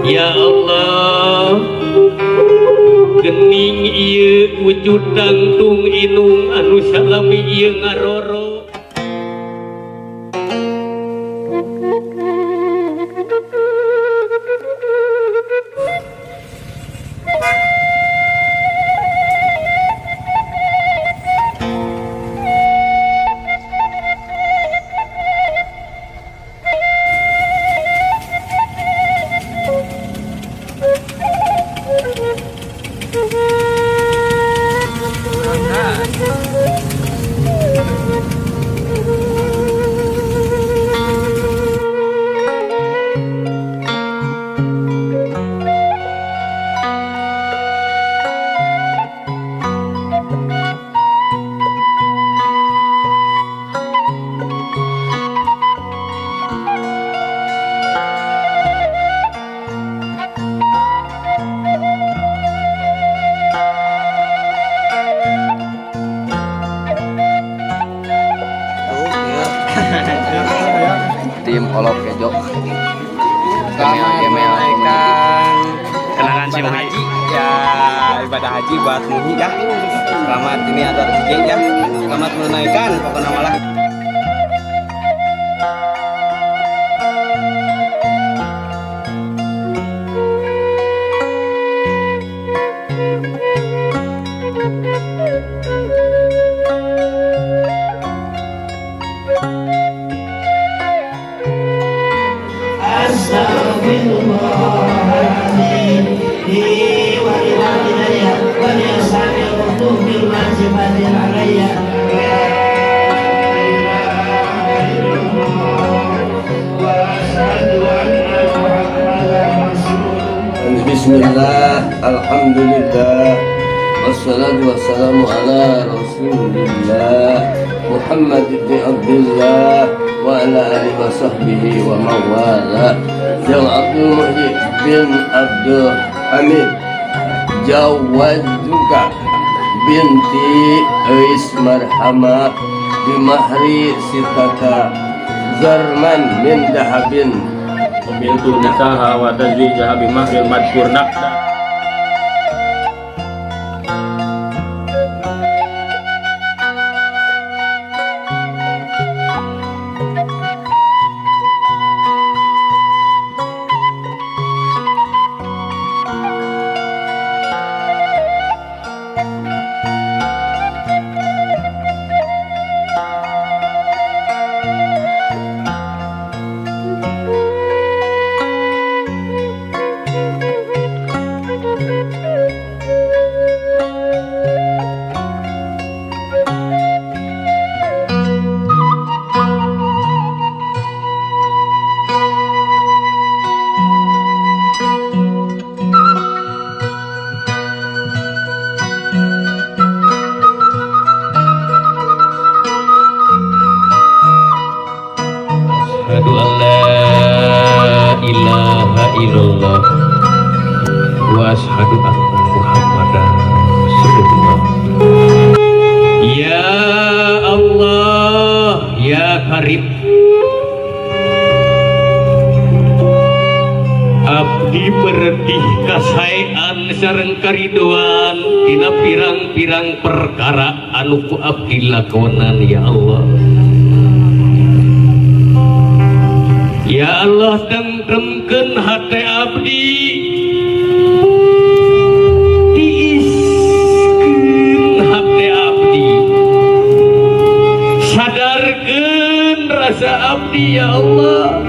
Ya Allah, gening ieu wujud tangtung inung anu salami ieu ngaroro. Tim Olok Kejo. Selamat menunaikan Kenangan si ibadah Muhi. Haji ya, ibadah haji buat Muhi ya. Selamat, ini ada rezeki ya. Selamat menunaikan pokoknya malah. Bismillah, alhamdulillah, wassalatu wassalamu ala rasulillah Muhammad ibn Abdullah wa ala alihi wa sahbihi wa mawala. Yang Abdul Muhyi bin Abdul Hamid jawazuka binti Ais Marhama bimahri sitata zarman min dahabin. Qabiltu nikaha wa tazwijaha bimahril madhkur naqda. Asyhadu an la ilaha illallah wa asyhadu anna Muhammadan rasulullah. Ya Allah, ya Karim, abdi meretih kasaean sareng karidoan dina pirang-pirang perkara anu ku abdi lakonan ya Allah. Ya Allah, tentremkeun hate abdi, tiiskeun hate abdi, sadarkeun rasa abdi ya Allah,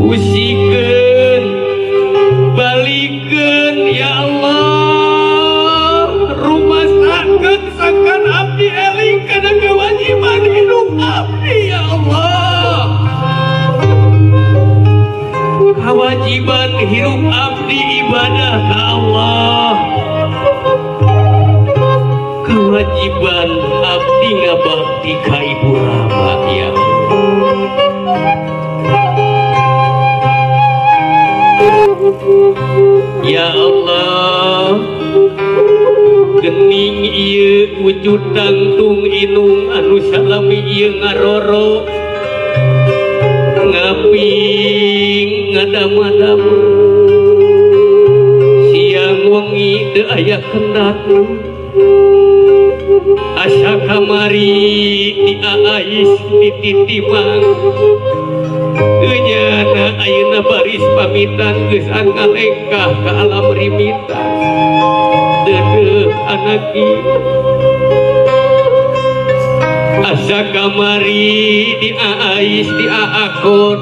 usikeun balikeun ya Allah, rumasakeun sangkan abdi eling kana kewajiban hidup abdi ya Allah. Kewajiban hidup abdi ibadah ka Allah, kewajiban abdi ngabakti ka Ibu Rama ya Allah. Ya Allah, gening ieu wujud tangtung inung anu salami ieu ngaroro ngaping. Ngadama-dama siang wengi teu aya kendatna asa kamari diaais dititimang enyana ayeuna baris pamitan geus ngalengkah ka alam rimitan deudeuh anaki asa kamari diaais diaakon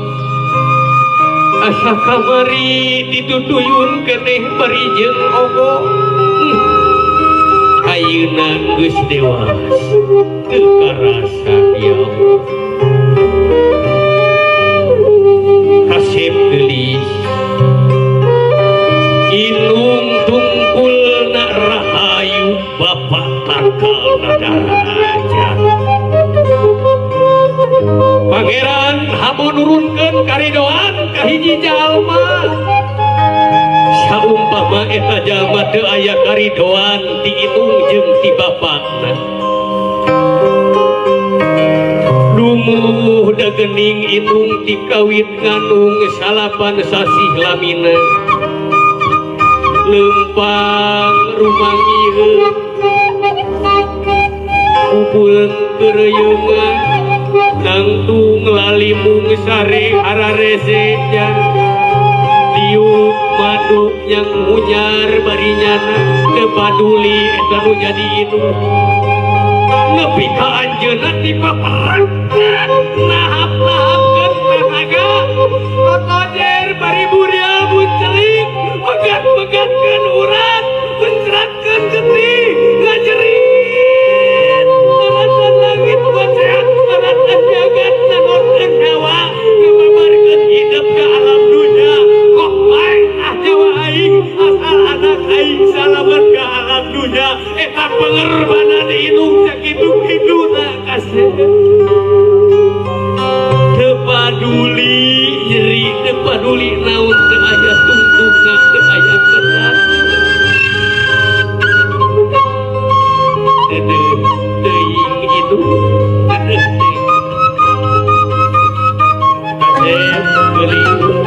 asa kamari ditutuyun keneh bari jeung ogo ayeuna geus dewasa teu karasa ya Allah. Kasep geulis inung tungkulna rahayu bapak tangkal nadaraja Pangeran hamo nurunkeun karidoan ka hiji jalma saumpama eta jalma teu aya karidoan ti inung jeung ti bapakna lumuh da geuning inung ti kawit nganung salapan sasih lamina lempang rumangiheun kumpul kereuyeuman nangtung lalimung sare ararese diuk madu yang hunyar bari nyana teu paduli eta nu jadi inung nepi ka anjeunna dipaparekan nahap-nahapkeun tenaga totojer bari burial buncelik megat-megatkeun urat mencratkeun getih ngajerit maratan langit boceak maratan jagat nanorkeun nyawa ngababarkeun hidup ka alam dunya kok bae ah nyawa aing asal anak aing salamet ka alam dunya eta pengorbanan inung sakitu-kituna kasih teu paduli nyeri teu paduli naon teu aya tungtungna teu aya kerat deudeuh teuing itu deudeuh teuing kasep geulis.